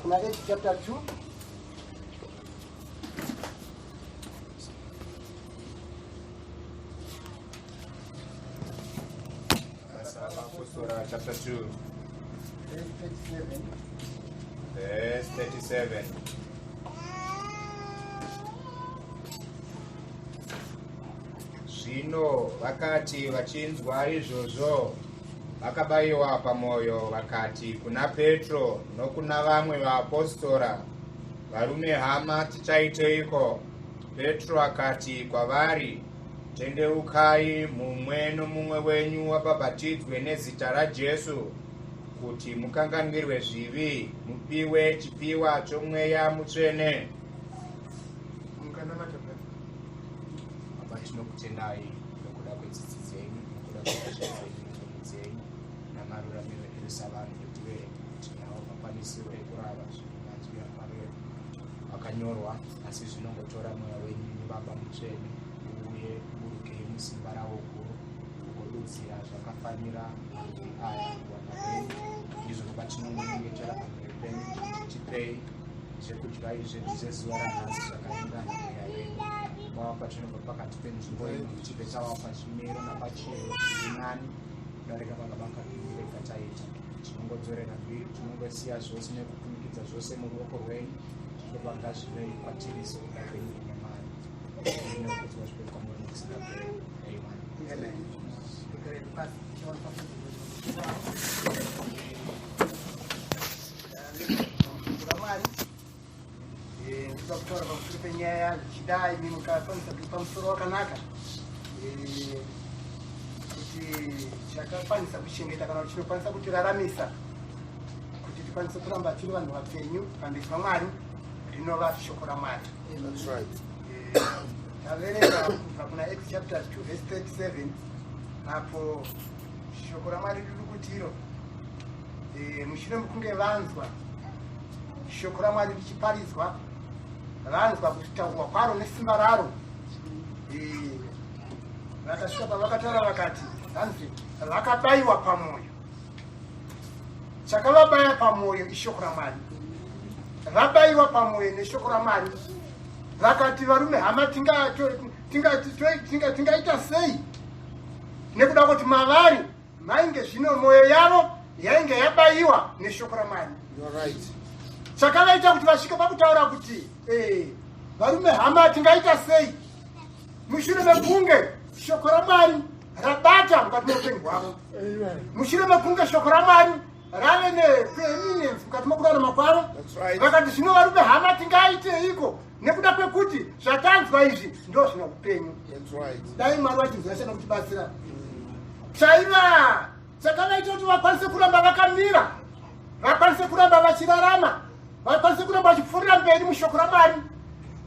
Kuna Acts chapter 2. Basa vaApostora chapter 2 Verse 37. Verse 37. Zvino vakati vachinzwa izvozvo, vakabayiwa pamwoyo vakati kuna Petro nokuna vamwe vaapostora, Varume hama, tichaiteiko? Petro akati kwavari, Tendeukai, mumwe nomumwe wenyu wabhabhatidzwe nezita raJesu kuti mukanganwirwe zvivi, mupiwe chipiwa choMweya Mutsvene. Munganamata brother. Baba, tinokutendai nokuda kwetsitsi dzenyu, nokuda kwenyasha dzenyu nengoni dzenyu namaruramiro edu savanhu kutiverenga kuti nawo makwanisiro ekurava zvinhu akanyorwa, asi zvinongotora mweya wenyu imi Baba Mutsvene uye burukei musimba rawo guru kugodudzira zvakafanira manzwi aya kuwana venyu. Ndizvo Baba, tinongonyengetera pamberi penyu kuti tipei zvekudya izvedu zvezuva ranhasi zvakaringana mweya wenyu. Baba, patinobva pakati penzvimbo ino tibve tawapa chimiro napachiyero chiri nani kudarika baba bakapindire kataita. Tinongodzorera mbiri, tinongosiya zvose nekukumikidza zvose muruoko rwenyu. Baba, ngazvive kwatiri sekuda kwenyu nemari nekukudzwa zvive kwamuri nokusingaperi. Amen. Amen. Tugare pasi, tichaona Shoko raMwari. Ndinoda kutaura pamusoro penyaya zvichida imi mukakwanisa kuipa musoro wakanaka kuti chakakwanisa kuchengeta kana kuti chinokwanisa kutiraramisa kuti tikwanise kuramba tiri vanhu vapenyu pamberi paMwari rinova shoko raMwari. That's right. Taverenga kubva kuna Acts chapter 2 verse 37 apo shoko raMwari riri kutiro mushure mekunge vanzwa shoko raMwari richiparidzwa, vanzwa kutaurwa kwaro nesimba raro, vakasvika pavakataura vakati hanzi vakabayiwa pamwoyo. Chakavabaya pamwoyo ishoko raMwari. Vabayiwa pamwoyo neshoko raMwari vakati, varume hama, tingaita sei? Nekuda kuti mavari mainge zvino mwoyo yavo yainge yabayiwa neshoko raMwari. You're right. Chakavaita kuti vasvike pakutaura kuti varume hama, tingaita sei, mushure mekunge shoko raMwari rabata mukati meupenyu hwavo, Amen. mushure mekunge shoko raMwari rave nepreeminence mukati mekurarama kwavo. That's right. Vakati, zvino varume hama, tingaiteiko, nekuda kwekuti zvatanzwa izvi ndo zvino upenyu? That's right. Dai Mwari vachinzwa chana kutibatsira. Chaiva chakavaita kuti vakwanise kuramba vakamira, vakwanise kuramba vachirarama, vakwanise kuramba vachipfuurira mberi mushoko raMwari,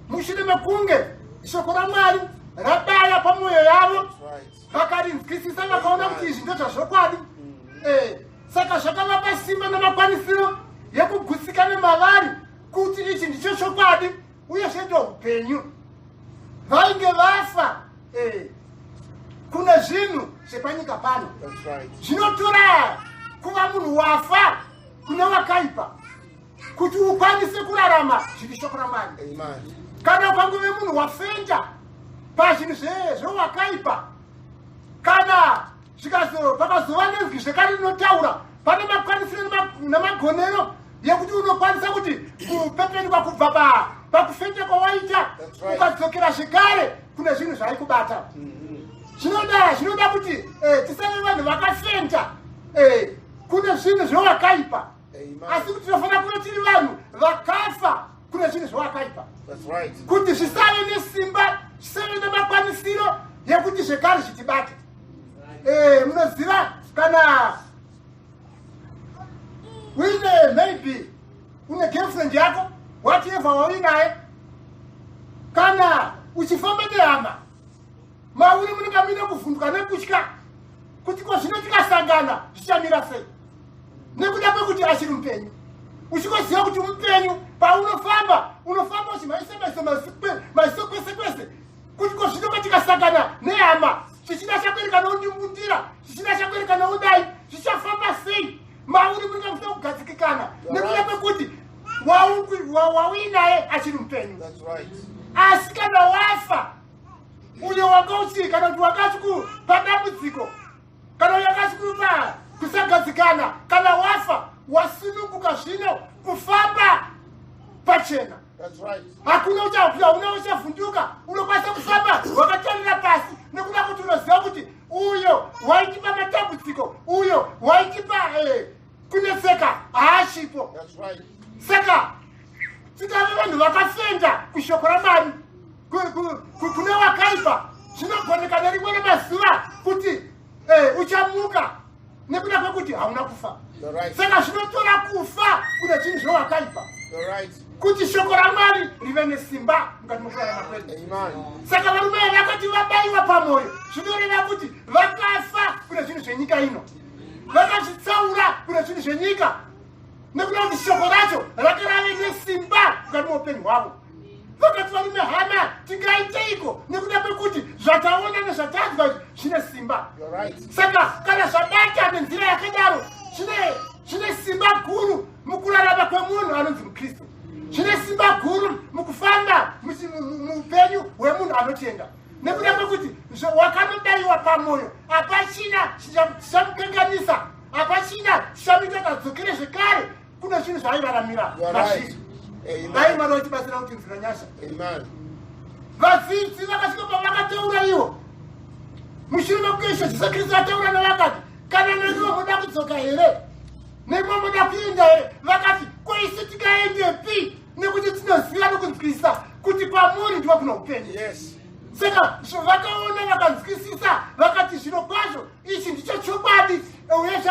mushure mekunge shoko raMwari rabaya pamwoyo yavo, That's right. vakarinzwisisa, vakaona kuti izvi ndozvazvokwadi. Saka zvakavapa simba namakwanisiro yekugutsikana mavari kuti ichi ndicho chokwadi uyezve ndo upenyu. Vainge vafa kune zvinhu zvepanyika pano. That's right. Zvinotora kuva munhu wafa kune wakaipa kuti ukwanise kurarama zviri shoko raMwari. Amen. Kana ukangove munhu wafenda pazvinhu zvewakaipa, kana zvikazo pakazova nenzwi zvekare rinotaura, pane makwanisiro namagonero yekuti unokwanisa kuti kupepenuka kubva pakufenda kwawaita, That's right. ukadzokera zvekare kune zvinhu zvaikubata. Zvinoda kuti tisave vanhu vakafenda kune zvinhu zvewakaipa, Amen. asi kuti tinofanira kuve tiri vanhu vakafa kune zvinhu zvewakaipa, That's right. kuti zvisave nesimba, zvisave nemakwanisiro yekuti zvekare zvitibate. Munoziva kana uine maybe une girlfriend yako, whatever wauinaye, kana uchifamba nehama, mauri munenge muine kuvhunduka nekutya kuti ko zvino tikasangana zvichamira sei, nekuda kwekuti achiri mupenyu. Uchingoziva kuti mupenyu, paunofamba unofamba uchimhaisa maiso kwese kwese kuti ko zvino patikasangana nehama, zvichida chakwerekana undimbundira, zvichida chakwerekana udai, zvichafamba sei? Mauri munenge musina kugadzikikana nekuda kwekuti wauinaye achiri mupenyu. That's right. Asi kana wafa, uyo wanga uchiri, kana kuti wanga achikupa dambudziko, kana uyo wanga achikupa kusagadzikana, kana wafa, wasununguka zvino kufamba pachena. That's right. Hakuna hauna uchavhunduka, unokwanisa kufamba wakatarira pasi nekuda kuti unoziva kuti uyo waitipa matambudziko, uyo waitipa kunetseka haashipo. That's right. Saka tikave vanhu vakafenda kushoko raMwari kune wakaipa, zvinogoneka nerimwe remazuva kuti uchamuka nekuda kwekuti hauna kufa. You're right. Saka zvinotora kufa kune chinhu zvowakaipa You're right. kuti shoko raMwari rive nesimba mukati mokurarama kwedu. Amen. Saka varume vakati vabayiwa pamwoyo, zvinoreva kuti vakafa kune zvinhu zvenyika ino, vakazvitsaura kune zvinhu zvenyika nekuda kuti shoko racho ranga rave nesimba mukati meupenyu hwavo. Vakati, "Varume, hama, tingaiteiko nekuda kwekuti zvataona nezvatanzwa izvi zvine simba?" You're right. Saka kana zvabata nenzira yakadaro, zvine simba guru mukurarama kwemunhu anonzi muKristu, zvine simba guru mukufamba muupenyu hwemunhu anotenda, nekuda kwekuti wakanobayiwa pamwoyo, hapachina chichamukanganisa, hapachina chichamuita kuti adzokere zvekare kune zvinhu zvaairaramira You're mazviri. right. Dai Amen. Mwari vatibatsira kuti nzira nyasha. Amen. Vadzidzi vakasvika pavakataura ivo mushure mekunge Ishe Jesu Kristu ataura navakati, "Kana nemiwo muda kudzoka here? Nemiwo muda kuenda here?" Vakati, "Ko isu tikaendepi? Nekuti tinoziva nokunzwisa kuti kwamuri ndiko kuno upenyu." Saka vakaona, vakanzwisisa, vakati, "Zvino kwazvo ichi ndicho chokwadi, uyezve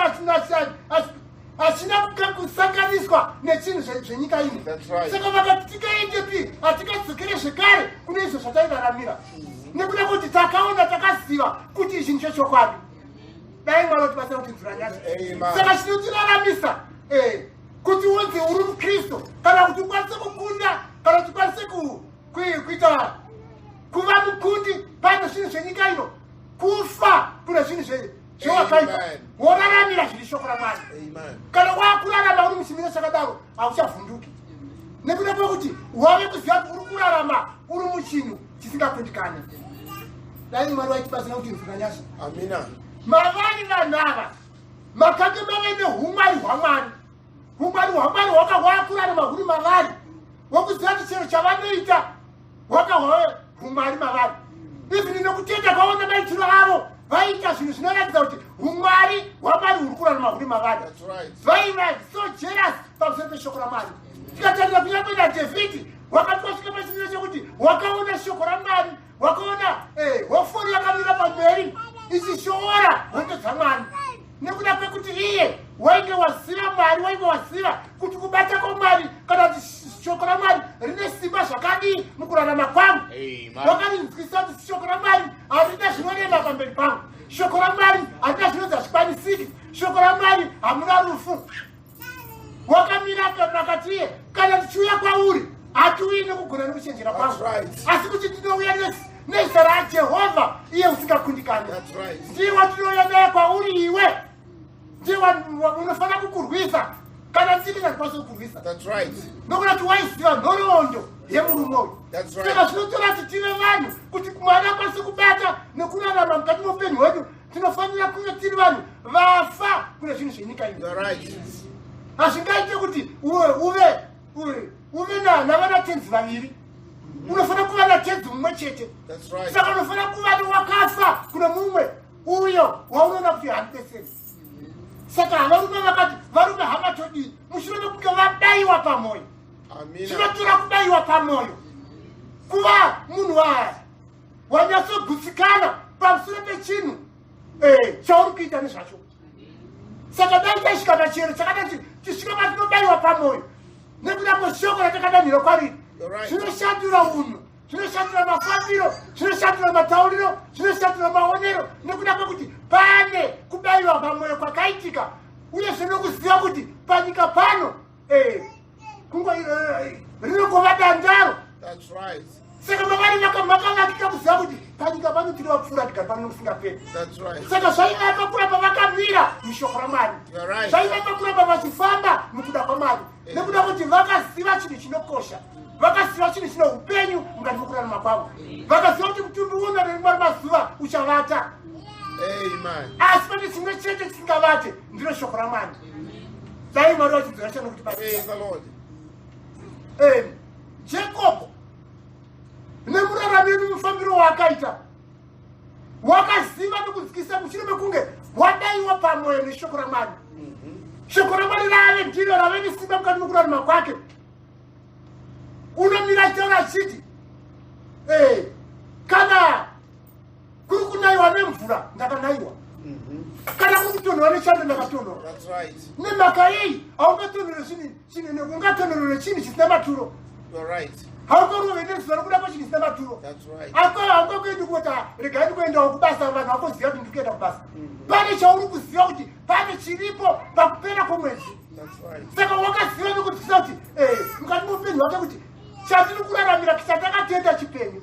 hachina kusanganiswa nechinhu zvenyika ino." That's right. Saka vakati, "Tikaendepi? Hatingadzokere zvekare kune izvo zvatairaramira nekuda kuti takaona, takaziva kuti ichi ndicho chokwadi." Dai Mwari vatibatsira kuti nzira nyasha. Amen. Saka chinotiraramise kuti unzi uri muKristu, kana kuti ukwanise kukunda, kana kuti ukwanise kuita kuva mukundi pane zvinhu zvenyika ino, kufa kune zvinhu zvewakaipa, Amen. woraramira zviri shoko raMwari. Amen. Kana wakurarama uri muchimiro chakadaro, hauchavhunduki nekuda kwekuti wave kuziva kuti uri kurarama uri muchinhu chisingakundikani. Dai Mwari vaitibatsira kuti nzira nyasha. Amina. Mavari vanhu ava makange mave neumwari hwaMwari. Umwari hwaMwari hwaka hwakurarama huri mavari, wokuziva kuti chero chavanoita hwaka hwave umwari mavari. Even nokutenda kwavo nemaitiro avo, vaiita zvinhu zvinoratidza kuti umwari hwaMwari huri kurarama huri mavari. That's right. Vaiva so jealous pamusoro peshoko raMwari. Tikatarira kunyange naDhavhidhi, wakati wasvika pachimiro chekuti wakaona shoko raMwari, wakaona hofori yakamira pamberi ichishoora hondo dzaMwari, nekuda kwekuti iye wainge waziva Mwari, wainge waziva kuti kubata kwaMwari, kana kuti shoko raMwari rine simba zvakadii mukurarama kwangu. Amen. Wakarinzwisa kuti shoko raMwari harina zvinorema pamberi pangu, shoko raMwari harina zvinonzi hazvikwanisiki, shoko raMwari hamuna rufu. Wakamira pakati iye, "Kana tichiuya kwauri, hatiuyi nekugona nekuchenjera kwangu, That's right. asi kuti tinouya nezita raJehovha, iye usingakundikani." That's right. Ndiye watinouya naye kwauri iwe, ndiye unofanira kukurwisa. Kana ndisiki, ndikwanisa kukurwisa. That's right. Nokuda kuti waiziva nhoroondo yemurume uyu. That's right. Saka zvinotora kuti tive vanhu, kuti Mwari akwanise kubata nekurarama mukati meupenyu hwedu, tinofanira kunge tiri vanhu vafa kune zvinhu zvenyika ino. You're right. Hazvingaite kuti uve navanatenzi vaviri. Unofanira kuva natenzi mumwe chete. That's right. Saka unofanira kuva newakafa kune mumwe uyo waunoona kuti handibetseri. Saka varume vakati, "Varume, hama, todii?" Mushure mekunge vabayiwa pamwoyo. Amina. Zvinotora kubayiwa pamwoyo, kuva munhu wanyatsogutsikana pamusoro pechinhu chauri kuita nezvacho. Saka dai taisvika pachiyero chakadai, tisvike patinobayiwa pamwoyo nekuda kweshoko ratakadanhira kwariri. You're right. Zvinoshandura unhu, zvinoshandura mafambiro, zvinoshandura matauriro, zvinoshandura maonero, nekuda kwekuti pane kubayiwa pamwoyo kwakaitika, uyezve nokuziva kuti panyika pano kungo rinongova dandaro. That's right. Saka mavari makavakika kuziva kuti panyika pano tiri vapfuura, tigari pano nokusingaperi. That's right. Saka zvaivapa kuramba vakamira mushoko raMwari. You're right. Zvaivapa kuramba vachifamba mukuda kwaMwari. Mwari, nekuda kuti vakaziva chinhu chinokosha, vakaziva chinhu chine upenyu mukati mekurarama kwavo, vakaziva kuti mutumbi uno nerimwe mazuva uchavata. Asi pane chimwe chete chisingavate, ndiro shoko raMwari. Dai Mwari vachidzora chanokuti Jacob nemuraramiro nemufambiro waakaita wakaziva nekunzwisa mushure mekunge wadaiwa pamwoyo neshoko raMwari. Shoko raMwari rave ndiro rave nesimba mukati mekurarama kwake. Unomira achitaura achiti, kana kuri kunayiwa nemvura, ndakanayiwa, kana kuri kutonhora nechando, ndakatonhora. Nemhaka yei? Haungatonhore chinhu, ungatonhorere chinhu chisina maturo. Haungarove nezuva nokuda kwechinhu chisina maturo. Haungakuendi kuti, "Regai ndikuendawo kubasa," vanhu vakoziva kuti ndikuenda kubasa. Pane chauri kuziva kuti pane chiripo pakupera kwomwedzi. Saka wakaziva nekudzisa kuti mukati meupenyu hwake kuti chatiri kuraramira, chatakatenda, chipenyu.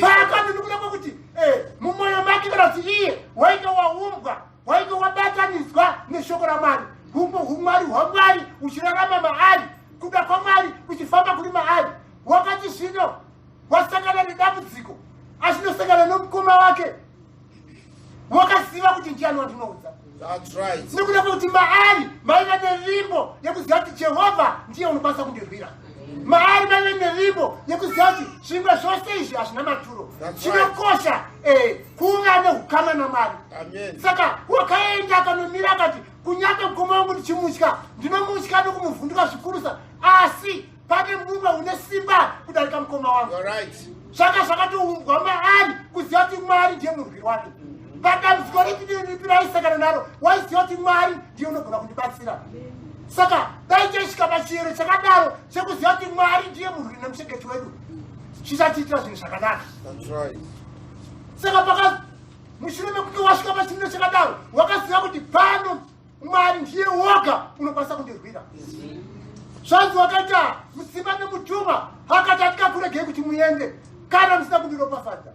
Paakati nekuda kwekuti mumwoyo make, kana kuti iye wainge waumbwa, wainge wabatanidzwa neshoko raMwari, humwari hwaMwari uchirarama maari, kuda kwaMwari kuchifamba kuri maari, wakati zvino wasangana nedambudziko, achinosangana nomukoma wake, wakaziva kuti ndiani wandinoudza, nekuda kwekuti maari maiva nevimbo yekuziva kuti Jehovha ndiye unokwanisa kundirwira. Maari maive nevimbo yekuziva kuti zvimwe zvose izvi hazvina maturo, chinokosha kuva neukama naMwari. Saka wakaenda akanomira akati, "Kunyange mukoma wangu ndichimutya, ndinomutya nokumuvhunduka zvikurusa, asi pane mumwe une simba kudarika mukoma wangu." Zvanga zvakatoumbwa maari kuziva kuti Mwari ndiye murwiri wake. Padambudziko ripi ripi raisangana naro, waiziva kuti Mwari ndiye unogona kundibatsira. Saka dai chaisvika pachiyero chakadaro chekuziva kuti Mwari ndiye murwiri nemuchengeti wedu, chichatiitira zvinhu zvakanaka. Saka paka mushure mekunge wasvika pachimiro chakadaro, wakaziva kuti pano Mwari ndiye woga unokwanisa kundirwira. Zvanzi wakaita musimba nemutuma, akati, "Atikakuregei kuti muende kana musina kundiropafadza."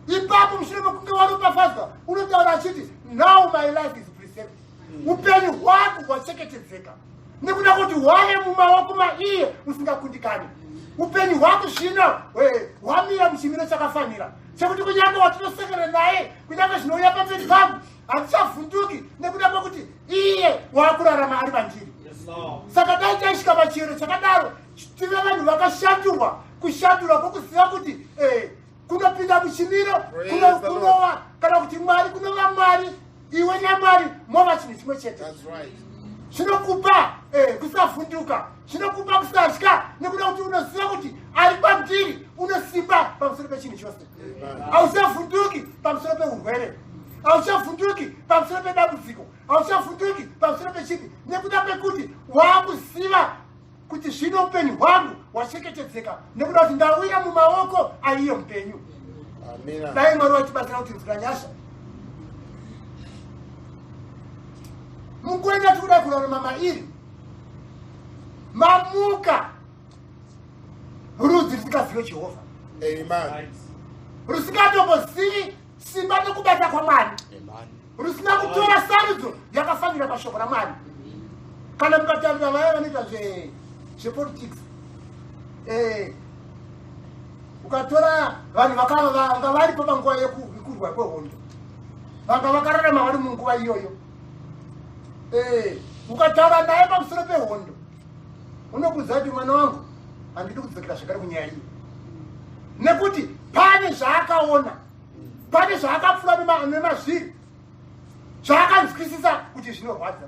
Ipapo mushure mekunge waropafadzwa, unotaura achiti, "Now my life is preserved." Upenyu hwangu hwachengetedzeka nekuda kuti hwave mumaoko maiye usingakundikani. Upenyu hwangu zvino hwamira muchimiro chakafanira chekuti kunyange watinosangana naye, kunyange zvinouya pamberi pangu, handichavhunduki nekuda kwekuti iye waakurarama ari mandiri. Saka dai taisvika pachiyero chakadaro, tive vanhu vakashandurwa, kushandurwa kwokuziva kuti kunopinda muchimiro kunova, kana kuti Mwari kunova Mwari, iwe naMwari mova chinhu chimwe chete. Zvinokupa kusavhunduka, zvinokupa kusatya, nekuda kuti unoziva kuti ari kwandiri unosimba pamusoro pechinhu chose. Hauchavhunduki pamusoro peurwere, hauchavhunduki pamusoro pedambudziko, hauchavhunduki pamusoro pechipi, nekuda kwekuti waakuziva kuti zvino upenyu hwangu hwachengetedzeka nekuda kuti ndawira mumaoko aiye mupenyu. Dai Mwari vatibatsira kuti nzira nyasha munguva ingati kudai kurarama mairi mamuka rudzi rusingazive Jehovha, rusingatombozivi simba nekubata kwaMwari, rusina kutora sarudzo yakafanira pashoko raMwari. Kana mukatarira vaya vanoita zvepolitics, ukatora vanhu vanga varipo panguva yekurwa kwehondo, vanga vakararama vari munguva iyoyo, ukataura naye pamusoro pehondo, unokuudza kuti, "Mwana wangu, handidi kudzokera zvakare kunyaya iyi," nekuti pane zvaakaona, pane zvaakapfuura nemazviri, zvaakanzwisisa kuti zvinorwadza.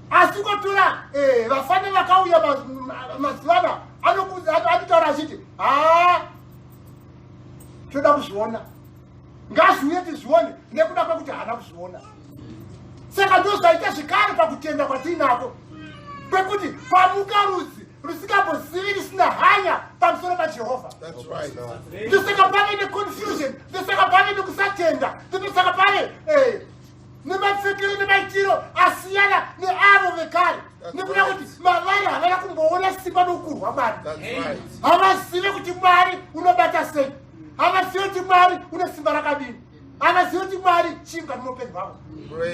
Asi ukatora vafana vakauya mazuvana, anotaura achiti, "Haa, toda kuzviona, ngazviuye tizvione," nekuda kwekuti haana kuzviona. Saka ndozvaita zvekare pakutenda kwatiinako, kwekuti pamuka rudzi rusingambozivi, risina hanya pamusoro paJehovha. Ndosaka pave neconfusion, ndosaka pave nekusatenda, ndosaka pave nemapfekero nemaitiro asiyana neavo vekare, nekuda kuti mavari havana kumboona simba noukuru hwaMwari. Havazive kuti Mwari unobata sei, havazive kuti Mwari une simba rakadini. Havazive. Havazivi kuti Mwari chii mukati meupenyu hwavo.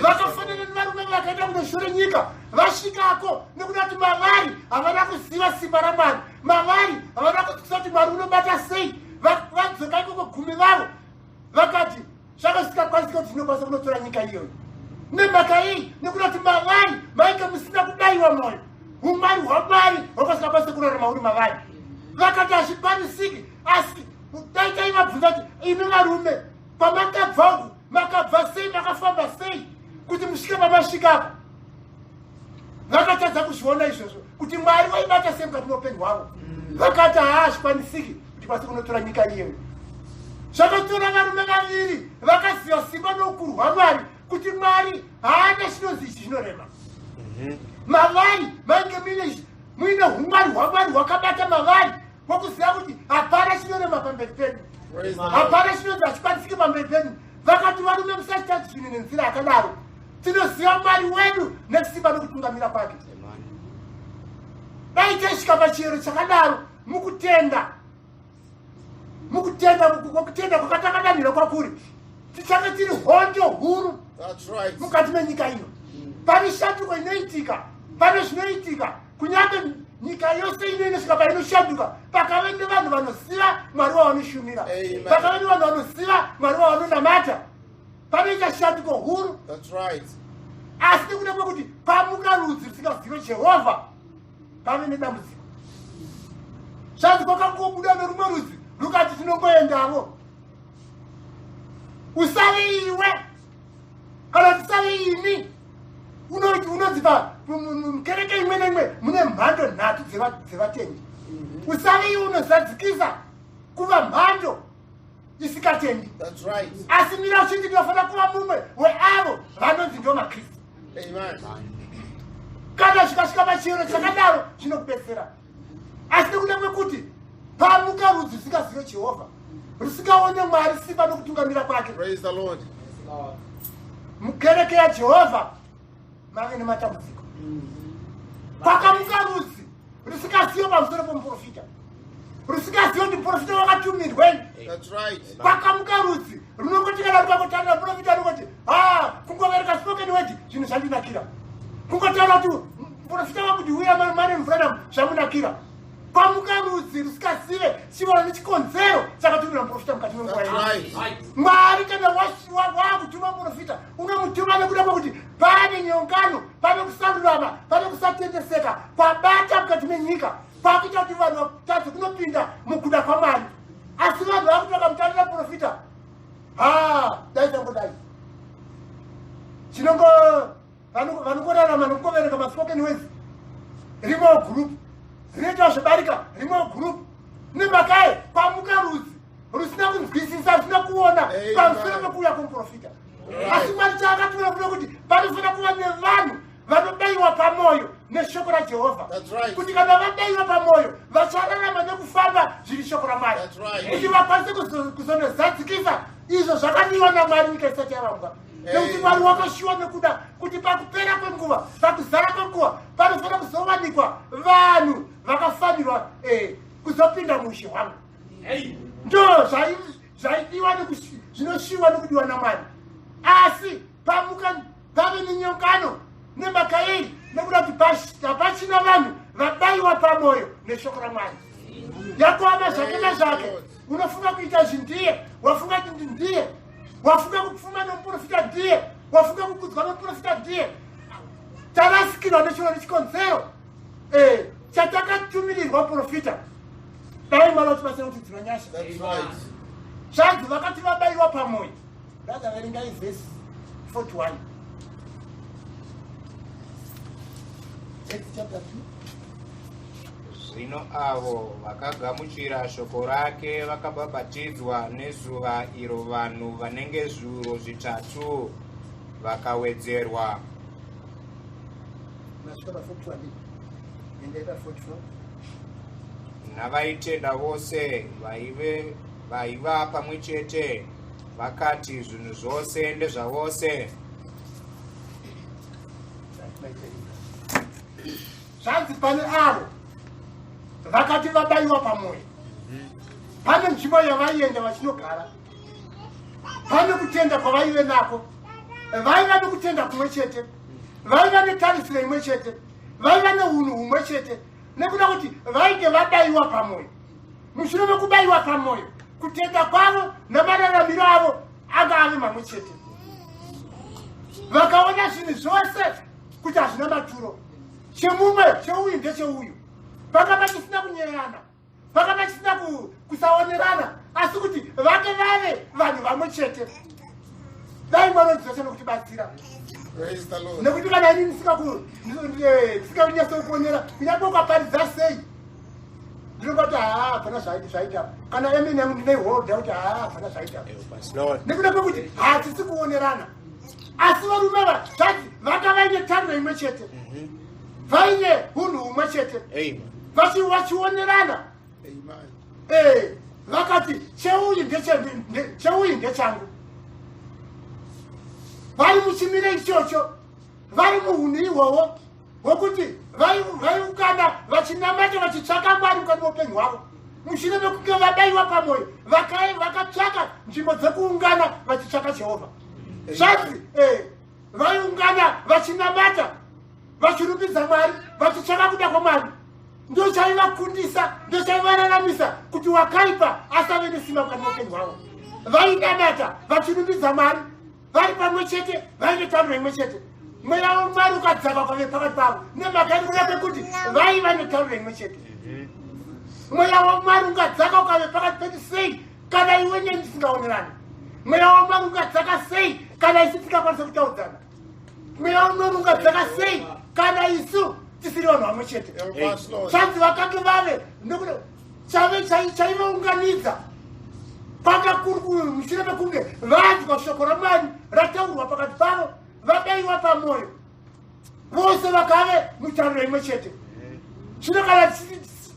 Vakafanana nevarume vakaenda kunoshore nyika, vasvikako nekuda kuti mavari havana kuziva simba raMwari, mavari havana kunzwisisa kuti Mwari unobata sei. Vadzoka ikoko gumi vavo vakati zvanga zvisingakwanisika kuti tinokwanisa kunotora nyika iyoyo. Nemhaka iyi? Nekuda kuti mavari mainge musina kubayiwa mwoyo, umwari hwaMwari hwakasingakwanise kurarama uri mavari. Vakati hazvikwanisiki. Asi dai taivabvunza kuti imi varume kwamakabva uku makabva sei, makafamba sei kuti musvike pamasvika apa? Vakatadza kuzviona izvozvo kuti Mwari vaibata sei mukati meupenyu hwavo. Vakati haa, hazvikwanisiki kuti kwasi kunotora nyika iyeyo. Zvakatora varume vaviri vakaziva simba noukuru hwaMwari kuti Mwari haana chinonzi ichi chinorema. Mavari mainge muine umwari hwaMwari hwakabata mavari, wokuziva kuti hapana chinorema pamberi pedu, hapana chinonzi hachikwanisiki pamberi pedu. Vakati varume, musachitadzi zvinhu nenzira yakadaro, tinoziva Mwari wedu nesimba nokutungamira kwake. Dai taisvika pachiyero chakadaro mukutenda, mukutenda kwokutenda kwakatakadanhira kwakuri, tichange tiri hondo huru mukati menyika ino. Pane shanduko inoitika, pane zvinoitika, kunyange nyika yose ino inosvika painoshanduka pakave nevanhu vanoziva Mwari wavanoshumira, pakave nevanhu vanoziva Mwari wavanonamata, panoita shanduko huru. Asi nekuda kwekuti pamuka rudzi rusingazive Jehovha, pave nedambudziko. Zvanzi kwakangobuda nerumwe rudzi rukati tinongoendavo. Usave iwe kana tisave ini. Unonzi mukereke imwe neimwe mune mhando nhatu dzevatendi. Usave iwe unozadzikisa kuva mhando isikatendi, asi mira uchiti ndinofanira kuva mumwe weavo vanonzi ndo maKristu. Kana zvikasvika pachiyero chakadaro zvinokubetsera. Asi nekuda kwekuti pamuka rudzi rusingazive Jehovha, rusingaone Mwari simba nokutungamira kwake, mukereke yaJehovha mave nematambudziko. Kwakamuka rudzi rusingazive pamusoro pomuprofita, rusingazive kuti muprofita wakatumirwei. Kwakamuka rudzi runongoti kana rukangotaura muprofita runongoti ha, kungovereka spoken word zvinhu zvandinakira, kungotaura kuti muprofita wakuti uya mane mufranam zvamunakira. Kwamuka rudzi rusingazive chivano nechikonzero chakatumira muprofita mukati menguva yedu. Mwari kana wakutuma muprofita, unomutuma nekuda kwekuti pane nyongano, pane kusarurama, pane kusatendeseka kwabata mukati menyika, kwakuita kuti vanhu vatadze kunopinda mukuda kwaMwari. Asi vanhu vakuti vakamutarira muprofita, ha, dai tangodai chinongo vanongorarama nokungovereka maspoken words, rimwewo group rinoita zvebarika, rimwewo group. Nemhaka kwamuka rudzi rusina kunzwisisa, rusina kuona pamusoro pekuuya kwomuprofita. Asi Mwari chaakatumira kuda kuti panofanira kuva nevanhu vanobayiwa pamwoyo neshoko raJehovha, kuti kana vabayiwa pamwoyo vachararama nekufamba zviri shoko raMwari, kuti vakwanise kuzonozadzikisa izvo zvakadiwa naMwari nyika isati yavambwa. Nekuti Mwari wakashuwa nekuda kuti pakupera kwenguva, pakuzara kwenguva, panofanira kuzowanikwa vanhu vakafanirwa kuzopinda muushe hwangu. Ndo zvaidiwa, zvinoshiwa nekudiwa naMwari. Asi pamuka pave nenyongano. Nemhaka yei? Nekuda kuti hapachina vanhu vabayiwa pamwoyo neshoko raMwari. Yakwama zvake nazvake, unofunga kuita zvindiye, wafunga kuti ndiye, wafunga kupfuma nomuprofita ndiye, wafunga kukudzwa nomuprofita ndiye. Tarasikirwa nechiro nechikonzero chatakatumirirwa profita. Dai Mwari vatibatsira kuti dzino nyasha. Zvanzi vakati vabayiwa pamwoyo. Brother, verengai vhesi 41, Acts chapter 2. Zvino avo vakagamuchira shoko rake vakabhabhatidzwa, nezuva iro vanhu vanenge 3,000 vakawedzerwa. Masvika pa 41, endai pa 44. Navaitenda vose vaive vaiva pamwe chete, vakati zvinhu zvose ndezvavose. Zvanzi pane avo vakati vabayiwa pamwoyo, pane nzvimbo yavaienda vachinogara. Pane kutenda kwavaive nako, vaiva nekutenda kumwe chete, vaiva netarisiro imwe chete, vaiva neunhu humwe chete, nekuda kuti vainge vabaiwa pamwoyo. Mushure mekubaiwa pamwoyo, kutenda kwavo namararamiro avo anga ave mamwe chete. Vakaona zvinhu zvose kuti hazvina maturo, chemumwe cheuyu ndecheuyu, panga pachisina kunyeyana, panga pachisina kusaonerana, asi kuti vange vave vanhu vamwe chete. Dai Mwari wedzidzose nokutibatsira, nekuti kana ini ndisikakunyatsokuonera, kunyange ukaparidza sei, ndinongoti haa, hapana zvaita. Kana emene yangu ndinaiholda kuti haa, hapana zvaita, nekuda kwekuti hatisi kuonerana. Asi varume ava zvanzi vanga vaine tariro imwe chete, vaine unhu humwe chete, vachionerana. Vakati cheuyu cheuyu ndechangu. Vari muchimiro ichocho, vari muhunhu ihwohwo hwokuti vaiukana vachinamata, vachitsvaka Mwari mukati meupenyu hwavo. Mushure mekunge vabaiwa pamwoyo, vakatsvaka nzvimbo dzekuungana vachitsvaka Jehovha. Zvanzi vaiungana vachinamata, vachirumbidza Mwari, vachitsvaka kuda kwaMwari. Ndo chaivakundisa, ndo chaivararamisa kuti wakaipa asave nesimba mukati meupenyu hwavo. Vainamata vachirumbidza Mwari vari pamwe chete, vaine tariro imwe chete. Mweya waMwari ukadzaka kwave pakati pavo, nemhaka yekuda kwekuti vaiva netariro imwe chete. Mweya waMwari ungadzaka ukave pakati pedu sei kana iwe neni tisingaonerani? Mweya waMwari ungadzaka sei kana isu tisingakwanisa kutaudzana? Mweya waMwari ungadzaka sei kana isu tisiri vanhu vamwe chete? Zvanzi vakange vave nekuti chave chaivaunganidza kwanga kuri mushure mekunge vanzwa shoko raMwari rataurwa pakati pavo, vabaiwa pamwoyo, vose vakave mutariro imwe chete. Zvino kana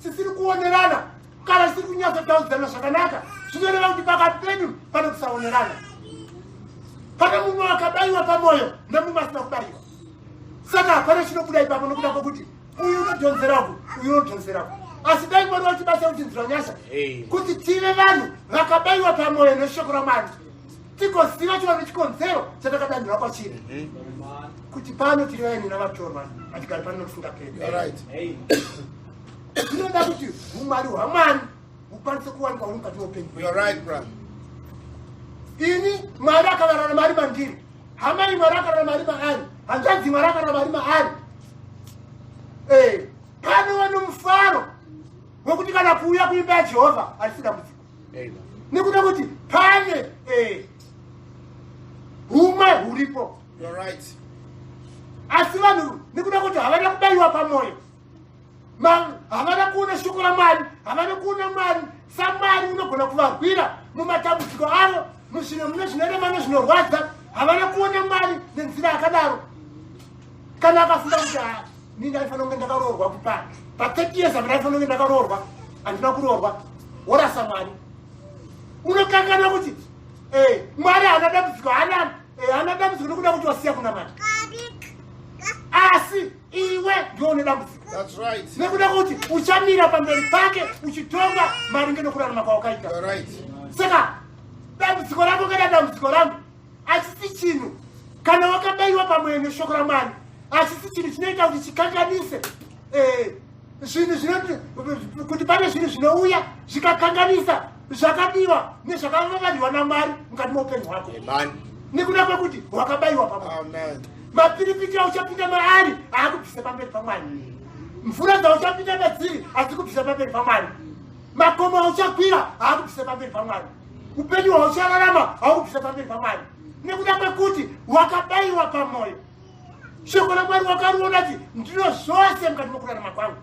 tisiri kuonerana, kana tisiri kunyatsotaudzana zvakanaka, zvinoreva kuti pakati pedu pane kusaonerana. Pane mumwe akabaiwa pamwoyo nemumwe asina kubaiwa, saka hapana chinobuda ipapo, nokuda kwekuti uyu unodhonzeraku, uyu unodhonzeraku. Asi dai Mwari wachibatsira kuti nzira nyasha kuti tive vanhu vakabaiwa pamwoyo neshoko raMwari, tigoziva chiva nechikonzero chatakadanhirwa kwachiri, kuti pano tiri vaeni navatorwa, hatigari pano nokusingaperi. Zvinoda kuti umwari hwaMwari hukwanise kuwanikwa huri mukati meupenyu. Ini Mwari akavararama ari mandiri, hamai Mwari akararama ari maari, hanzvadzi Mwari akararama ari maari, panova nomufaro wekuti kana kuuya kuimba yaJehovha harisi dambudziko, nekuda kuti pane humwe huripo. Asi vanhu nekuda kuti havana kubayiwa pamwoyo, havana kuona shoko raMwari, havana kuona Mwari saMwari unogona kuvarwira mumatambudziko avo, muzvinhu mune zvinorema nezvinorwadza. Havana kuona Mwari nenzira yakadaro. Kana akafunga kuti ah, ni ndaifanira kunge ndakaroorwa kupa pa30 years apa, ndaifanira kunge ndakaroorwa, handina kuroorwa, worasa Mwari. Unokanganwa kuti Mwari haana dambudziko, haana dambudziko nekuda kuti wasiya kunamata, asi iwe ndiwo une dambudziko, nekuda kuti uchamira pamberi pake uchitonga maringe nokurarama kwawakaita. Saka dambudziko rako kana dambudziko rangu hachisi chinhu, kana wakabaiwa pamwoyo neshoko raMwari, hachisi chinhu chinoita kuti chikanganise zvinhu zvinoti kuti pane zvinhu zvinouya zvikakanganisa zvakadiwa nezvakavavariwa naMwari mukati meupenyu hwako, nekuda kwekuti hwakabayiwa pamwoyo. Mapiripiti auchapinda maari haakubvisa pamberi paMwari. Mvura dzauchapinda madziri hadzikubvisa pamberi paMwari. Makomo auchakwira haakubvisa pamberi paMwari. Upenyu hwauchararama haukubvisa pamberi paMwari, nekuda kwekuti wakabayiwa pamwoyo. Shoko raMwari wakariona kuti ndino zvose mukati mokurarama kwangu,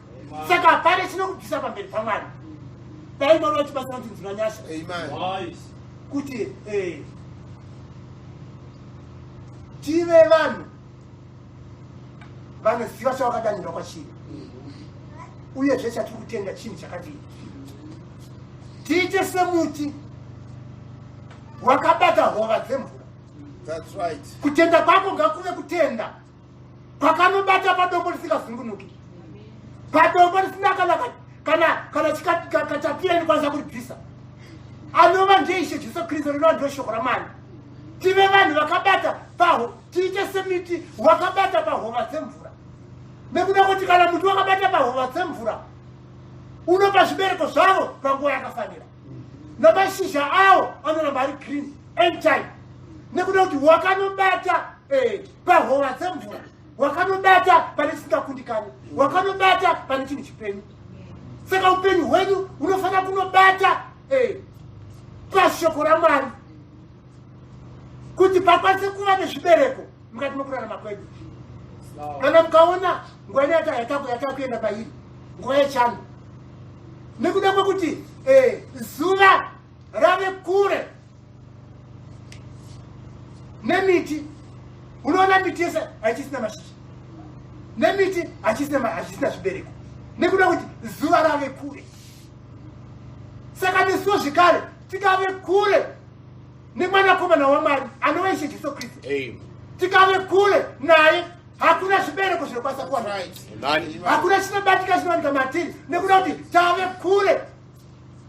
saka hapana chinokubvisa pamberi paMwari. Dai Mwari vachibatsira kuti nzira nyasha kuti tive vanhu vanoziva chavakadanirwa kwachiri, uyezve chatiri kutenda chinhu chakadii. Tiite semuti wakabata hova dzemvura. That's right. Kutenda kwako ngakuve kutenda kwakanobata padombo risingazungunuki, padombo risina kana katapira inokwanisa kuribvisa, anova ndeIshe Jesu Kristu, rinova ndo shoko raMwari. Tive vanhu vakabata paho, tiite semiti wakabata pahova dzemvura. Nekuda kuti kana muti wakabata pahova dzemvura unopa zvibereko zvavo panguva yakafanira, namashizha awo anoramba ari green anytime, nekuda kuti wakanobata pahova dzemvura, wakanobata pane chisingakundikani, wakanobata pane chinhu chipenyu. Saka upenyu hwenyu hunofanira kunobata pashoko raMwari kuti pakwanise kuva nezvibereko mukati mekurarama kwedu. Kana mukaona nguva ino yatakuenda pairi, nguva yechando, nekuda kwekuti zuva rave kure nemiti, unoona miti yese haichisina mashizha, nemiti hachisina zvibereko, nekuda kuti zuva rave kure. Saka nesuwo zvekare tikave kure nemwanakomana waMwari anova Ishe Jesu Kristu, tikave kure naye, hakuna zvibereko zvinokwanisa kuwana, hakuna chinobatika chinowanika matiri, nekuda kuti tave kure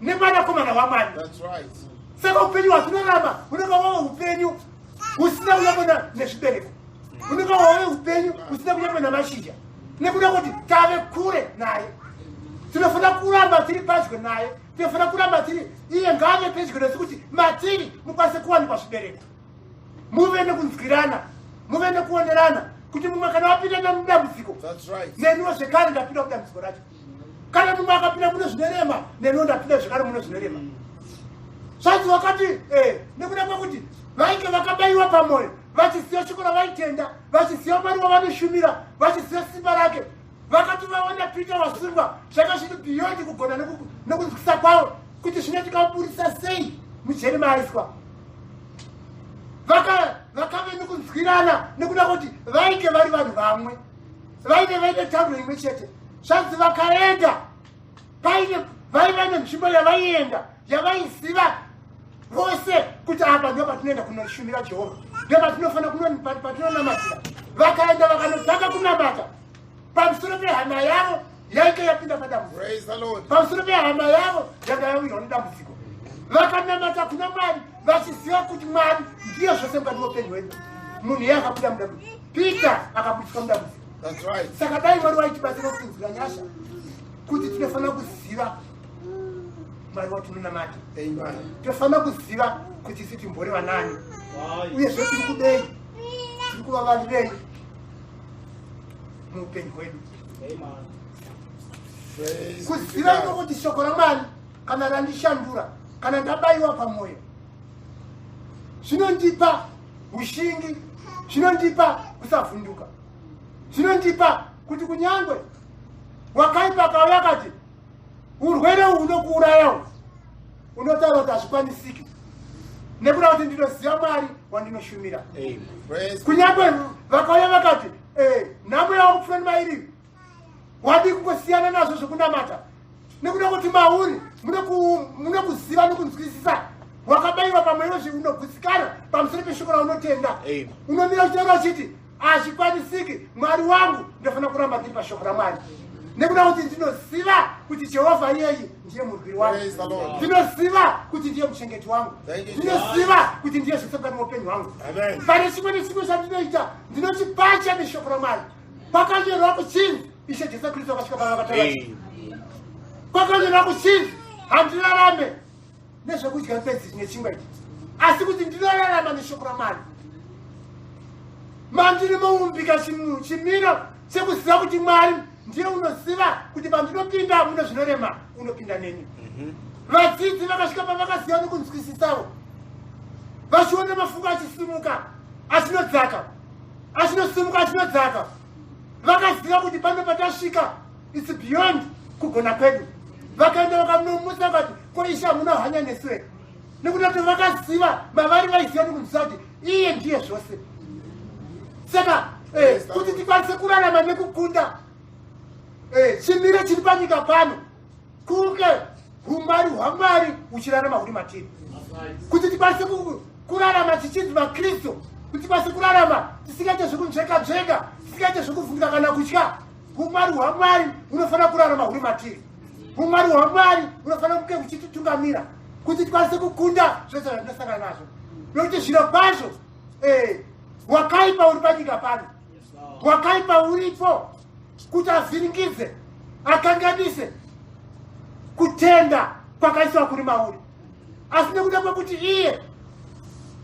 nemwanakomana waMwari. Saka upenyu hwatinorarama hunenge hwava upenyu husina kunyangwe nezvibereko, hunenge hwave upenyu husina kunyangwe namashizha, nekuda kuti tave kure naye. Tinofanira kuramba tiri padyo naye, tinofanira kuramba tiri iye ngaave pedyo nesu, kuti matiri mukwanise kuwanikwa zvibereko, muve nekunzwirana, muve nekuonerana, kuti mumwe kana wapinda nemudambudziko, neniwo zvekare ndapinda mudambudziko racho. Kana mumwe akapinda mune zvinorema, neniwo ndapinda zvekare mune zvinorema. Zvanzi wakati nekuda kwekuti vainge vakabayiwa pamwoyo, vachiziva shoko ravaitenda, vachiziva Mwari wavanoshumira, vachiziva simba rake, vakati vaona Peter wasungwa, zvanga zviri beyond kugona nekunzwisa kwavo kuti zvino tikamuburisa sei mujeri maaiswa. Vakave nekunzwirana nekuda kuti vainge vari vanhu vamwe, vainge vaine tauro imwe chete. Zvanzi vakaenda paine vaiva nenzvimbo yavaienda yavaiziva vose kuti apa ndo patinoenda kunoshumira Jehovha, ndo patinofanira patinonamatira. Vakaenda vakanotanga kunamata pamusoro pehama yavo yainge yapinda padambudziko, pamusoro pehama yavo yanga yawirwa nedambudziko. Vakanamata kuna Mwari vachiziva kuti Mwari ndiye zvose mukati meupenyu hwedu. Munhu iye akabuda mudambudziko, Peter akabudiswa mudambudziko. Saka dai Mwari waitibatsira kutinzwira nyasha kuti tinofanira kuziva Mwari watinonamata, tinofanira kuziva kuti isu timbori vanani, uyezve tiri kudei, tiri kuvavarirei muupenyu hwedu. Kuziva iko kuti shoko raMwari kana randishandura, kana ndabayiwa pamwoyo, zvinondipa ushingi, zvinondipa kusavhunduka, zvinondipa kuti kunyangwe wakaipa akauya akati urwere uhu unokuuraya, uhu unotaura kuti hazvikwanisiki, nekuda kuti ndinoziva Mwari wandinoshumira. Kunyangwe vakauya vakati nhamo yavo kupfuura nemairi, wadii kungosiyana nazvo zvekunamata, nekuda kuti mauri munokuziva nekunzwisisa, wakabayiwa pamweyo, unogutsikana pamusoro peshoko raunotenda, unomira uchitaura uchiti hazvikwanisiki, Mwari wangu, ndofanira kuramba ndiri pashoko raMwari, nekuda kuti ndinoziva kuti Jehovha iyeyi ndiye murwiri wangu, ndinoziva kuti ndiye muchengeti wangu, ndinoziva kuti ndiye zvose mukati meupenyu hwangu. Pane chimwe nechimwe chandinoita ndinochipacha neshoko raMwari. Kwakanyorwa kuchinzi Ishe Jesu Kristu akasvika pavakataura, kwakanyorwa kuchinzi handirarame nezvekudya bedzi nechingwa ichi, asi kuti ndinorarama neshoko raMwari. Mandiri moumbika chimiro chekuziva kuti Mwari ndiye unoziva kuti pandinopinda mune zvinorema unopinda neni. Vadzidzi vakasvika pavakaziva nekunzwisisavo, vachiona mafungu achisimuka achinodzaka, achinosimuka achinodzaka, vakaziva kuti pano patasvika it's beyond kugona kwedu. Vakaenda vakanomutsa vakati, ko Ishe, hamuna hanya nesu here? Nekuti kuti vakaziva mavari, vaiziva nekunzwisa kuti iye ndiye zvose. Saka kuti tikwanise kurarama nekukunda chimiro chiri panyika pano, kunge umwari hwaMwari huchirarama huri matiri, kuti tikwanise kurarama tichinzi vaKristu, kuti tikwanise kurarama tisingaite zvekunzveka nzveka, tisingaite zvekuvhunduka kana kutya, umwari hwaMwari hunofanira kurarama huri matiri. Umwari hwaMwari hunofanira kunge huchititungamira kuti tikwanise kukunda zvese zvatinosangana nazvo, nokuti zviro kwazvo eh, wakaipa uri panyika pano, wakaipa uripo kuti avhiringidze, akanganise kutenda kwakaiswa kuri mauri. Asi nekuda kwekuti iye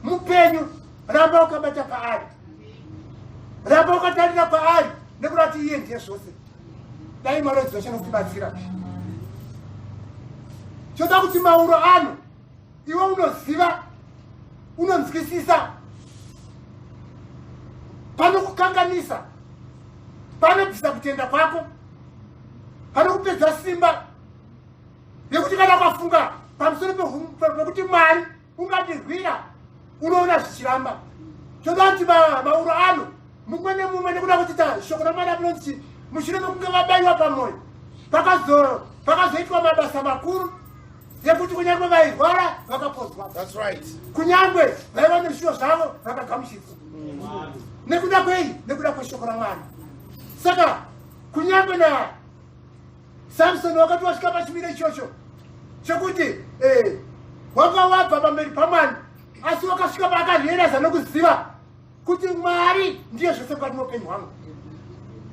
mupenyu, ramba wakabata paari, ramba wakatarira paari, nekuda kuti iye ndiye zvose. Dai Mwari wedziva chanokubatsira. Choda kuti mauro ano iwe unoziva, unonzwisisa panokukanganisa, panobvisa kutenda kwako, panokupedza simba, nekuti kana ukafunga pamusoro pekuti Mwari ungandirwira, unoona zvichiramba. Toda kuti mauro ano mumwe nemumwe, nekuda kuti ta shoko raMwari amunonzi mushure mekunge vabayiwa pamwoyo, pakazoitwa mabasa makuru yekuti kunyange vairwara vakapodzwa. That's right. Kunyange vaiva nezvishuwo zvavo vakagamuchidzwa. Nekuda kwei? Nekuda kweshoko raMwari. Saka kunyange na Samsoni wakati wasvika pachimiro ichocho chekuti wanga wabva pamberi paMwari, asi wakasvika paakariyeraza nokuziva kuti Mwari ndiye zvose mukati meupenyu hwangu,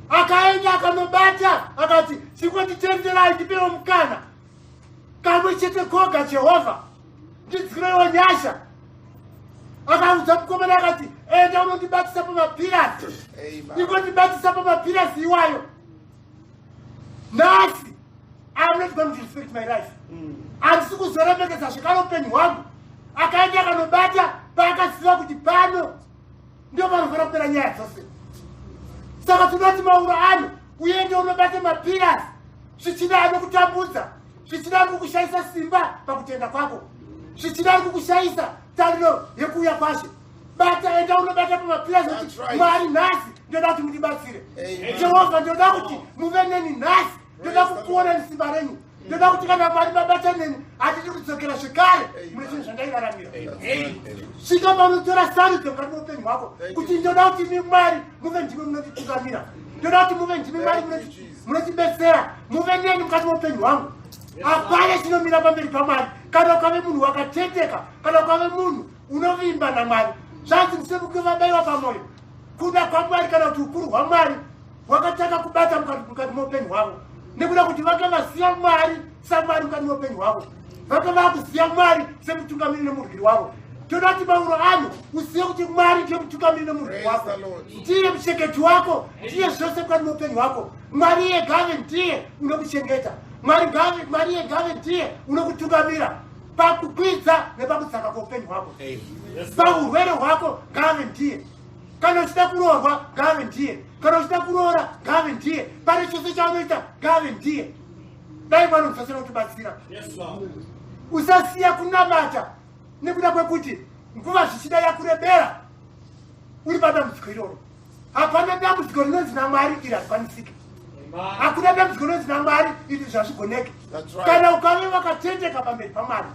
akaenda akanobata, akati, "Chingonditenderai ndipewo mukana kamwe chete koga, Jehovha, ndidzikireiwo nyasha." Akaudza mukomana akati, "Enda unondibatisa pamapirasi." Amen. "Ingondibatisa pamapirasi iwayo nhasi. I'm not going to respect my life, handisi kuzoremekedza zvekare upenyu hwangu." Akaenda akanobata paakaziva kuti pano ndio panofanira kupera nyaya dzose. Saka tinoti mauro ano uende unobata mapirasi, zvichida anokutambudza, zvichida ari kukushayisa simba pakutenda kwako, zvichida ari kukushayisa tariro yekuuya kwashe. Bata, enda unobata pamapirasi kuti, That's right. "Mwari, nhasi ndoda kuti mundibatsire. Amen. Jehovha, ndoda kuti muve neni nhasi, ndoda kukuona nesimba renyu. Ndoda kuti kana Mwari mabata neni, handidi kudzokera zvekare mune zvinhu zvandairaramira." Svika panotora sarudzo mukati meupenyu hwako Thank kuti you. ndoda kuti imi Mwari muve ndimi munonditungamira, ndoda kuti muve ndimi Mwari Thank you, Jesus. munotibetsera, muve neni mukati meupenyu hwangu. Hapana chinomira pamberi paMwari kana ukave munhu wakatendeka, kana ukave munhu unovimba naMwari. Zvanzi musemuke vabayiwa pamwoyo, kuda kwaMwari kana kuti ukuru hwaMwari hwakatanga kubata mukati meupenyu hwavo, nekuda kuti vanga vaziva Mwari saMwari mukati meupenyu hwavo, vanga vakuziva Mwari semutungamiri nemurwiri wavo. Toda kuti mauro ano uzive kuti Mwari ndiye mutungamiri nemurwiri Praise wako, the Lord. ndiye muchengeti wako, ndiye zvose mukati meupenyu hwako. Mwari iye gave ndiye unokuchengeta. Mwari gave, Mwari iye gave ndiye unokutungamira pakukwidza nepakudzaka kweupenyu hwako, paurwere hwako ngave ndiye. Kana uchida kuroorwa, ngave ndiye. Kana uchida kuroora, ngave ndiye. Pane chose chaunoita, ngave ndiye. Dai Mwari musasira kutibatsira. Usasiya kunamata nekuda kwekuti nguva zvichida yakurebera uri padambudziko iroro. Hapana dambudziko rinonzi naMwari iri harikwanisiki. Hakuna dambudziko rinonzi naMwari iri zvazvigoneke. That's right. Kana ukave wakatendeka pamberi paMwari,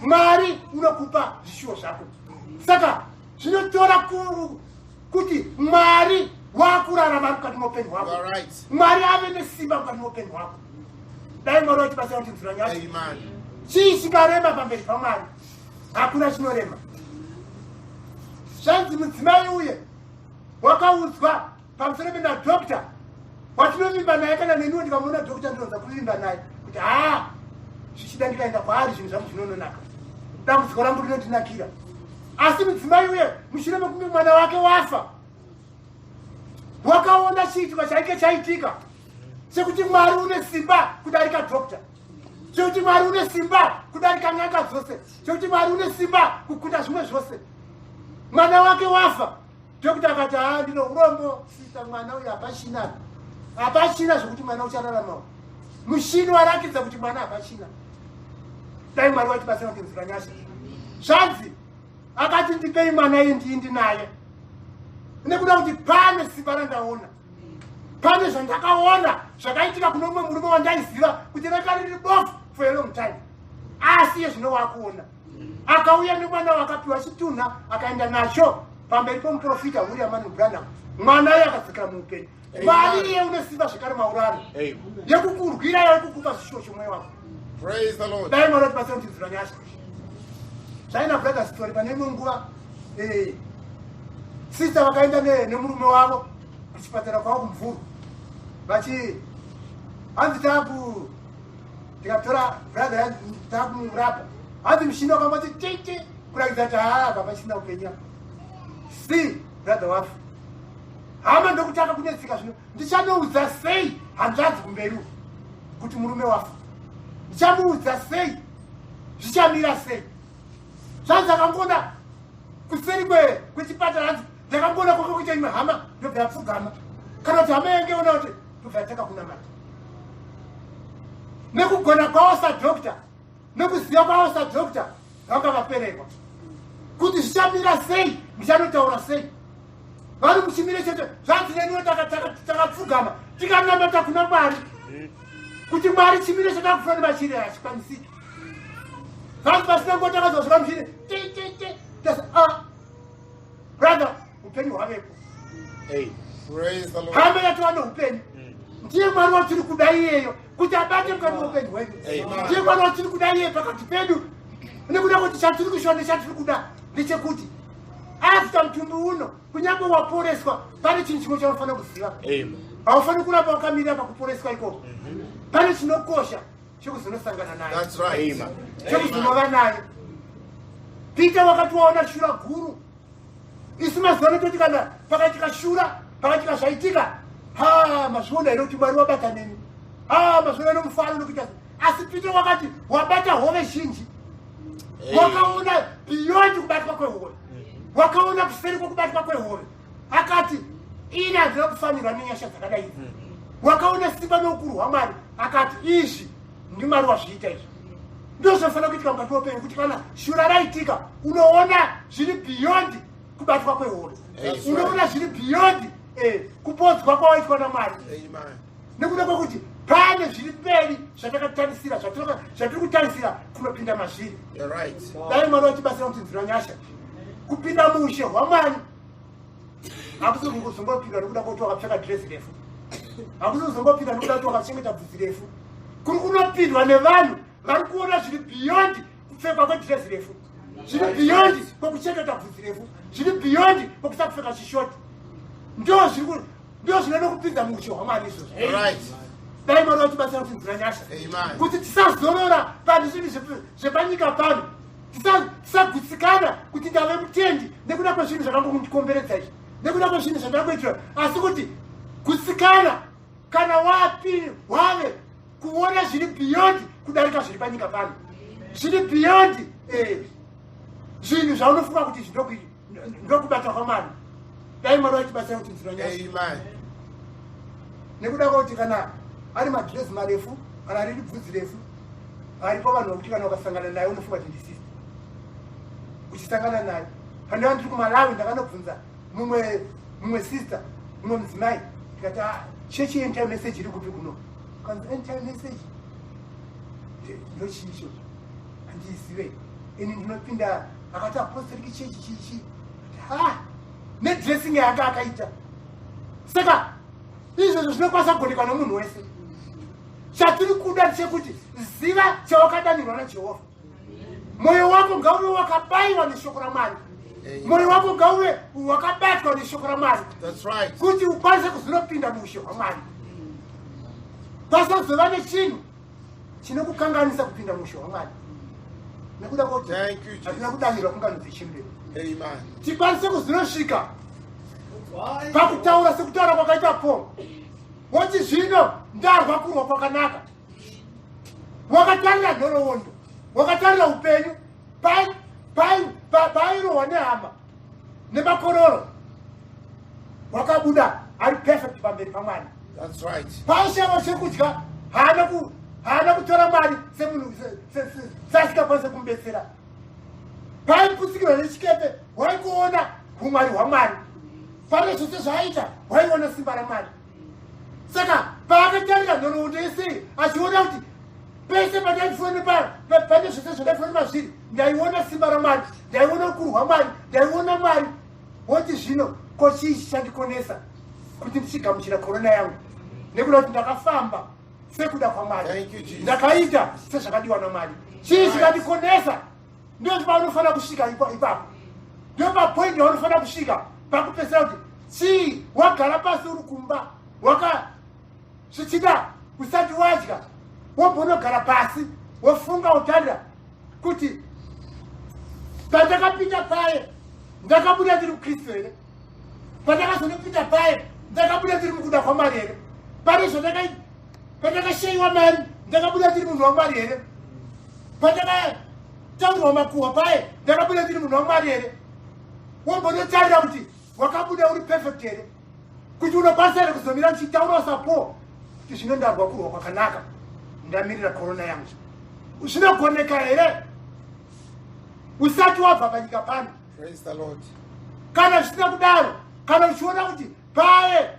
Mwari unokupa zvishuwo zvako. Saka zvinotora kuti Mwari wakurarama mukati meupenyu hwako. You are right. Mwari ave nesimba mukati meupenyu hwako. Dai Mwari wachibatsira kuti nzira nyasha. Amen. Chii chikarema pamberi paMwari? Hakuna chinorema. Zvanzi mudzimai uye wakaudzwa pamusoro penadhokta watinovimba naye. Kana neniwo ndikamuona dhokta, ndinonza kuvimba naye kuti haa, zvichida ndikaenda kwaari zvinhu zvangu zvinononaka, dambudziko rangu rinondinakira. Asi mudzimai uye mushure mekunge mwana wake wafa, wakaona chiitiko chainge chaitika chekuti Mwari une simba kudarika dhokta, chekuti Mwari une simba kudarika n'anga dzose, chekuti Mwari une simba kukunda zvimwe zvose. Mwana wake wafa, dhokta akati, "Haa, ndino urombo sita, mwana uyu hapachina, hapachina zvekuti mwana uchararamawo. Mushini warakidza kuti mwana hapachina." Dai Mwari watibatsira kuti nzira nyasha. Zvanzi akati, "Ndipei mwana iye ndiindi naye, nekuda kuti pane simba randaona, pane zvandakaona zvakaitika kuno mumwe murume wandaiziva kuti ranga riri bofu for a long time, asi iye zvino wakuona." Akauya nemwana wakapiwa chitunha, akaenda nacho pamberi pemuprofita William Marrion Branham. Mwana iye akadzokera muupenyu. Mwari iye une simba zvekare maurano yekukurwira, yekukupa zvishuwo chomwoyo wako. Praise the Lord. Dai Mwari watibatsira kuti nzira nyasha. Zvaina brother story, pane imwe nguva Sista vakaenda nemurume wavo kuchipatara kwavo kumvuru vachi hanzi taku tikatora brother takumurapa hanzi mushini wakangoti titi kurakidza kuti haa apa pachisina upenyu apa si brother wafa hama ndokutanga kunetseka zvino ndichanoudza sei hanzvadzi kumberi uku kuti murume wafa ndichamuudza sei zvichamira sei zvanzi akangoona kuseri kwechipatara hanzi ndakangoona kwaka kuita imwe hama ndobva yapfugama kana kuti hama yange ona kuti ndobva yatanga kunamata nekugona kwavo sadokta nekuziva kwavo sadokta vanga vapererwa kuti zvichamira sei ndichanotaura sei vari muchimire chete zvanzi neniwo takapfugama tikanamata kuna mwari kuti mwari chimire chatakufanira machire hachikwanisiki vanhu pasina nguva takazozvira muchine tititi ah brother upenyu hwavepo hama yatova neupenyu mm. ndiye mwari watiri kuda iyeyo kuti abate mukati meupenyu hwedu ndiye mwari watiri kuda iyeyo pakati pedu nekuda kuti chatiri kushuwa nechatiri kuda ndechekuti after mutumbi uno kunyange waporeswa pane chinhu chimwe chaunofanira kuziva haufaniri kuramba wakamirira pakuporeswa ikoko mhm. pane chinokosha chekuzonosangana naye chekuzonova naye peter wakati waona shura guru isu mazuva ano toti kana pakaitika shura pakaitika zvaitika ha mazviona here kuti mwari wabata neni ha mazviona nomufaro nokuita asi peter wakati wabata hove zhinji wakaona beyond kubatwa kwehove wakaona kuseri kwekubatwa kwehove akati ini handina kufanirwa nenyasha dzakadai idzi hmm. wakaona simba noukuru hwamwari akati izvi ndimwari wazviita izvi ndozvinofanira kuitika mukati meupenyu kuti kana shura raitika unoona zviri beyond kubatwa kwehove unoona zviri beyond eh, kupodzwa kwawaitwa namwari nekuda kwekuti pane zviri mberi zvatakatarisira zvatiri kutarisira kunopinda mazviri dai mwari vachibatsira kuti nzira nyasha kupinda muushe hwamwari hakusi kuzongopinda nekuda kwekuti wakapfeka dress refu hakusi kuzongopinda nekuda kuti wakachengeta bvudzi refu kuri kunopindwa nevanhu vari kuona zviri beyond kupfekwa kwedress refu zviri beyond kwekuchengeta bvudzi refu zviri beyond kwekusapfeka chishoti ndo zviri ndo zvinoda kupinza muushe hwamwari izvozvo dai mwari vatibatsira kuti nzira nyasha kuti tisazorora pane zvinhu zvepanyika pano tisagutsikana kuti ndave mutendi nekuda kwezvinhu zvakangokundikomberedza izvi nekuda kwezvinhu zvandakuitira asi kuti gutsikana kana wapi wave kuona zviri beyond kudarika zviri panyika pano zviri beyond eh, zvinhu zvaunofunga kuti ndokubata kwamwari dai mwari vachibatsira kuti nzira nyasha nekuda kwekuti kana ari madhirezi marefu kana riri bvudzi refu aripo vanhu vekuti kana ukasangana naye unofunga kuti ndisista uchisangana naye pandava ndiri kumalawi ndakanobvunza mumwe mumwe sister mumwe mudzimai ndikati ah, chechi yentime message iri kupi kuno kanzi entime message ndochii ichocho handiizive ini ndinopinda akati apostolic chechi chichi ha nedressing yanga akaita saka izvozvo zvinokwanisa kugonekwa nomunhu wese chatiri kuda ndechekuti ziva chawakadanirwa najehovha mwoyo wako ngauve wakabayiwa neshoko ramwari mwoyo wako ngauve wakabatwa neshoko ramwari kuti ukwanise kuzonopinda muushe hwamwari pasazova nechinhu chinokukanganisa kupinda muushe hwamwari nekuda kwekuti hatina kudanirwa kungano dzechemberi tikwanise kuzonosvika pakutaura sekutaura kwakaita paul woti zvino ndarwa kurwa kwakanaka wakatarira nhoroondo wakatarira upenyu pairohwa nehama nemakororo wakabuda ari perfect pamberi pamwari paishava chekudya haana kutora mari semunhu seasingakwanise kumubetsera paiputsikirwa nechikepe waikuona umwari hwamwari pane zvose zvaaita waiona simba ramwari saka paakatarira nhoroondo yese achiona kuti pese pandaifone pane zvese zvandaifone mazviri ndaiona simba ramwari ndaiona ukuru hwamwari ndaiona mwari woti zvino ko chii chichandikonesa kuti ndichigamuchira korona yangu nekuda kuti ndakafamba sekuda kwamwari ndakaita sezvakadiwa namwari chii chikandikonesa ndio paunofanira kusvika ipapo ndio papoint yaunofanira kusvika Pakupedzisira kuti chii wagara pasi uri kumba waka zvichida usati wadya wombonogara pasi wofunga wotarira kuti pandakapinda paye ndakabuda ndiri mukristu here pandakazonopinda paye ndakabuda ndiri mukuda kwamwari here pane zvandakaita pandakashayiwa mari ndakabuda ndiri munhu wamwari here pandakataurirwa makuhwa paye ndakabuda ndiri munhu wamwari here wombonotarira kuti wakabuda uri perfect here kuti unokwanisa here kuzomira ndichitaura sapo kuti zvino ndarwa kurwa kwakanaka ndamirira korona yangu zvinogoneka here usati wabva panyika pano kana zvisina kudaro kana uchiona kuti paye